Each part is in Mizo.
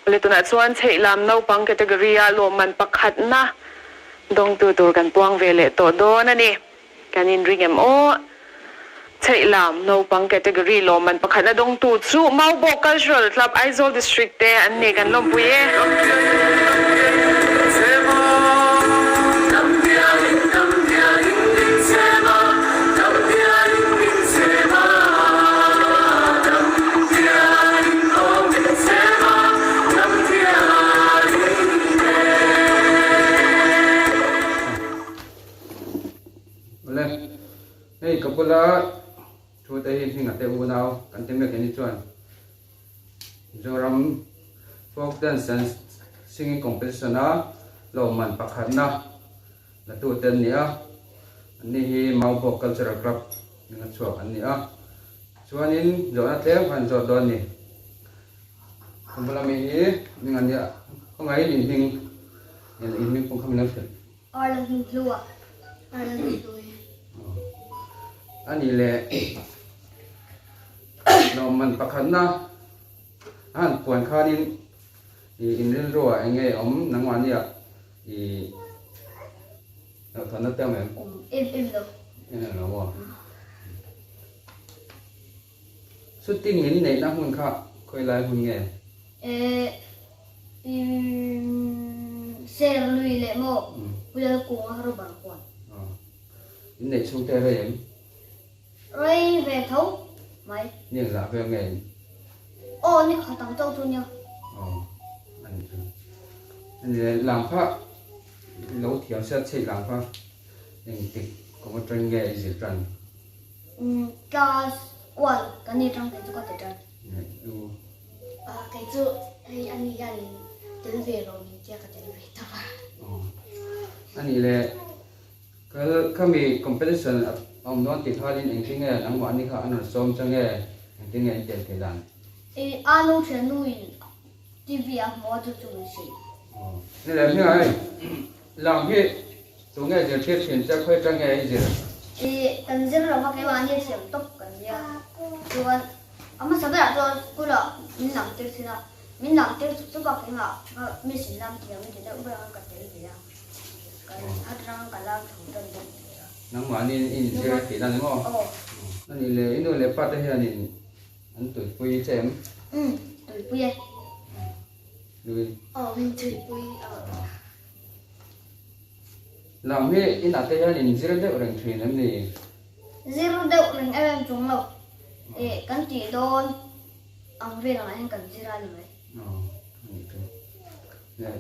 Le tunah chuan chheihlam naupang category-a lawmman pakhatna dawngtu tur kan puang ve leh tawh dawn a ni. Kan inring em aw? Chheihlam naupang category lawmman pakhatna dawngtu chu Maubawk Cultural Club, Aizawl District te an ni. Kan lawmpui e. Awle, hei ka bula thu te hi hming a te unau kan ti mek ni chuan Mizoram Folk Dance and Singing Competition a lawmman pakhatna la tu te an ni a, anni hi Maubawk Cultural Club hminga chhuak an ni a, chuanin zawhna tlem kha an zawt dawn a ni. Ka bula mi hi hming an nia, khawngaihin in hming in hming pawh kha min lo hrilh. Arla hnu hlu ah arla hnu hlu hi. A nih leh lawmman pakhatna a han puan khanin i in rilru ah eng nge awm nangmahni ah i hlauhthawnna te awm em? Awm em em lo. Em em lo maw? Shooting in neihna hmun kha khawi lai hmun nge? Eh, umm, ser lui leh maw Pulal kunga rubber huan. Aw, in neih chhung te rei em? Rei ve tho mai. Ni engzah vel nge in? Aw, ni khat ang chauh chu nia. Aw, a nih chu. A ni le, lam kha lo thiam sia chheih lam kha engtik kum atang nge i zir tan? Umm class one kan ni tang kei chu ka ti tan. Ah kei chu hei ani hian tel ve lo min tia ka tel ve tawp a. Ani le kal khami competition a awm dawn tih khanin engtin nge nangmahni kha an rawn sawm cha nge engtin nge in tel thei dan? I a nu thiannu in TV a hmu a chu chu min hrilh. Ni le hming ah hei lam hi Tunge zirtir thin che khawi ta nge i zir? I kan zir lo va keimah nia thiam tawp kan nia. Chuan a hmasa berah chuan school ah min lam tir thin a, min lam tir chuk chuk a keimah miss in lam thiam i ti deuh ber ang ka tel ve a, kan aṭang ka lam tho tan bawk ve a. Nangmahni in inzir a tih na ni maw? Aw. Ani le i nu leh pa te hianin an tuipui che em? Umm tuipui e. Nui. Aw min tuipui a. Lam hi inah te hian in zir deuh reng thin em ni? Zir deuh reng em em chung lo. Ih kan tih dawn ang vel angah hian kan zir a ni mai. Aw a nih chu. Nge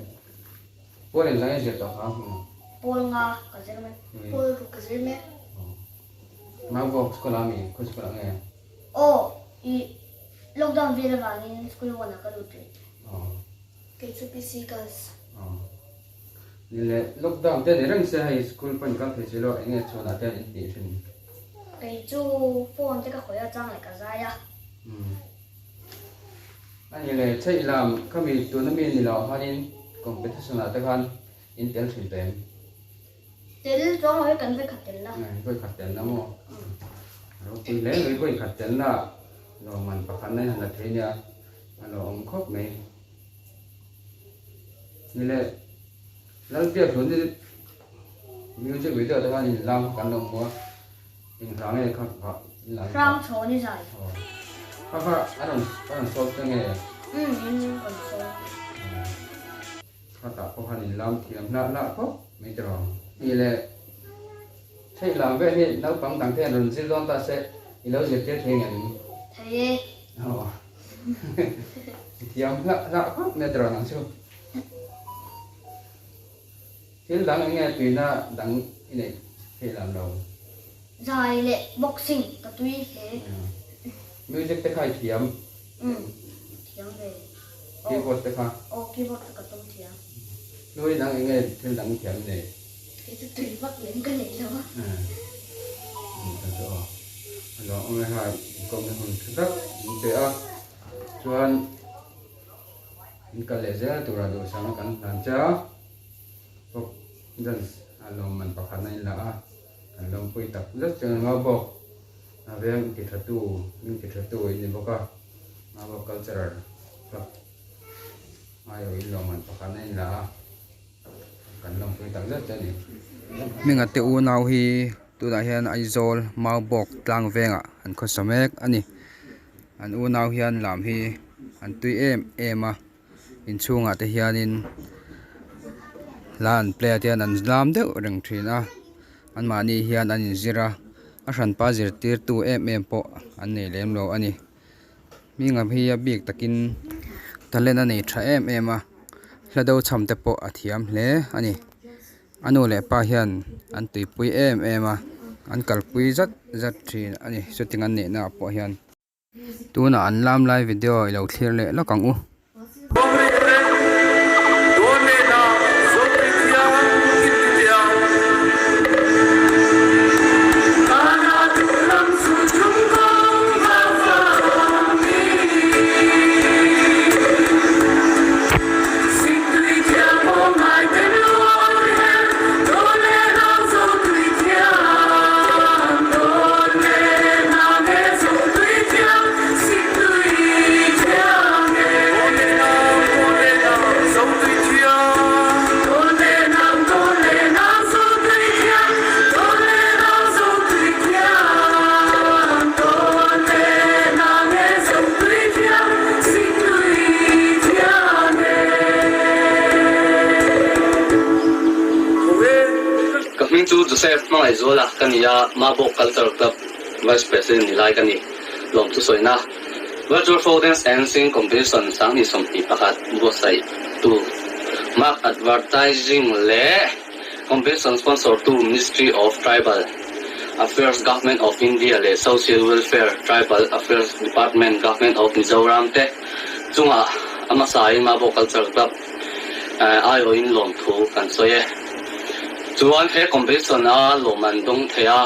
Pawl engzah nge zir tawh kha hming ah? Pawl nga ka zir mai. Pawl ruk ka zir mai. Aw. Maubawk school ah mi? Khawi school ah nge? Aw ih lockdown vel avangin school one ah ka lut rih. Aw. Kei chu PC Girls. Aw. Ni le, lockdown te ni reng se hei school pawh in kal thei si lo, eng nge chhuanah te an intih thin? Kei chu phone te ka khawih a, chang leh ka zai a. Umm. A ni le, chheih lam khami tuna mi ni lo khanin competition ah te khan in tel thin tawh em? Tel chuang lo hi kan vawi khat tel na. Vawi khat tel na maw? Ropui hle mai vawi khat tel na lawmman pakhat na hian la thei nia a lo awm khawp mai. Ni le Lalbiak hlun hi music video te khan in lam kha kan lo hmu a eng hla nge kha kha in lam kha. Hrang chhaw ni zai. Aw kha kha a rawn a rawn sawm che nge? Umm in rawn sawm. Khatah pawh khan in lam thiam hlah hlah khawp mai tiraw. Ni le theih lam vel hi naupang dang te hian rawn zir dawn ta se i lo zirtir thei ngem? Thei e. Aw thiam hlah hlah khawp mai tiraw nang chu. Thil dang eng nge tuina dang i neih theih lam lo? Zai leh boxing ka tui hle. Music te kha i thiam? Umm thiam ve. Keyboard te kha? Aw keyboard te ka tum thiam. Nui dang eng nge thil dang i thiam nei? Kei chu tui vak lem ka nei lo a. Umm ka chu aw. A lo awm e ha inkawmna hun tha tak min pe a. Chuan in kal leh zel tura duhsakna kan hlan che a. Folk dance a lawmman pakhatna in la a. Kan lawmpui tak zet chu an ngau bawk. A veng ti tha tu, hming ti tha tu in ni bawk a, Ngau Cultural Club. Hmaiawin lawmman pakhat a inla a, kan lawmpui tak zet a ni. Hminga te unau hi tunah hian Aizawl Maubawk tlang vengah an khawsa mek a ni. An unau hian lam hi an tui em em a, inchhungah te hianin hla an play ah te hian an lam deuh reng thin a, anmahni hian an inzir a, a hranpa zirtirtu em em pawh an nei lem lo a ni. Hming ang hi a bik takin talent a nei tha em em a hla do cham te pawh a thiam hle a ni a nu leh pa hian an tuipui em em a an kalpui zat zat thin a ni chuting an neih naah pawh hian tunah an lam lai video ilo thlir leh lawk ang u. Ka hming chu Joseph Hmangaihzuala ka ni a, Mabawk Cultural Club Vice President ni lai ka ni. Lawmthu sawina. Virtual Folk Dance and Singing Competition 2021 buatsaih tu Mark Advertising leh Competition sponsor tu Ministry of Tribal Affairs Government of India leh Social Welfare Tribal Affairs Department Government of Mizoram te chungah a hmasain Mabo Cultural Club aiawhin lawmthu kan sawi e. Chuan he competition a lawmman dawng thei a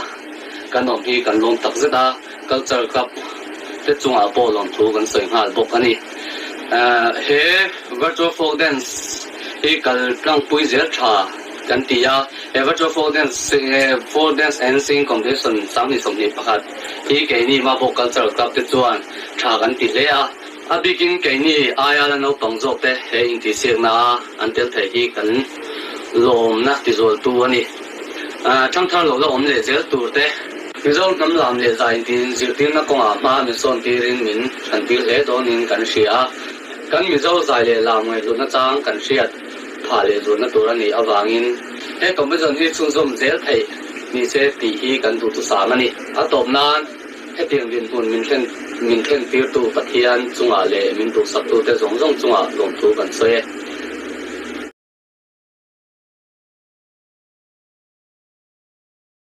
kan awm hi kan lawm takzet a. Culture Club te chungah pawh lawmthu kan sawi nghal bawk a ni. He Virtual Folk Dance hi kal tlangpui zel tha kan ti a, he Virtual Folk Dance Folk Dance and Singing Competition 2021 hi keini Mabawk Cultural Club te chuan tha kan ti hle a, a bikin keini aia la naupang zawk te he intihsiakna a an tel theih hi kan lawmna tizualtu a ni. Thangthar lo la awm leh zel tur te. Mizo hnam lam leh zai intiin zirtirna kawngah hma min sawn tirin min hran tir hle dawnin kan hria a. Kan Mizo zai leh lam ngaihhlutna chang kan hriat phah leh zulna tur a nih avangin he competition hi chhunzawm zel theih ni se tih hi kan duhthusam a ni. A tawp nan hetiang dinhmun min thlen min thlen tirtu Pathian chungah leh min duhsaktute zawng zawng chungah lawmthu kan sawi e.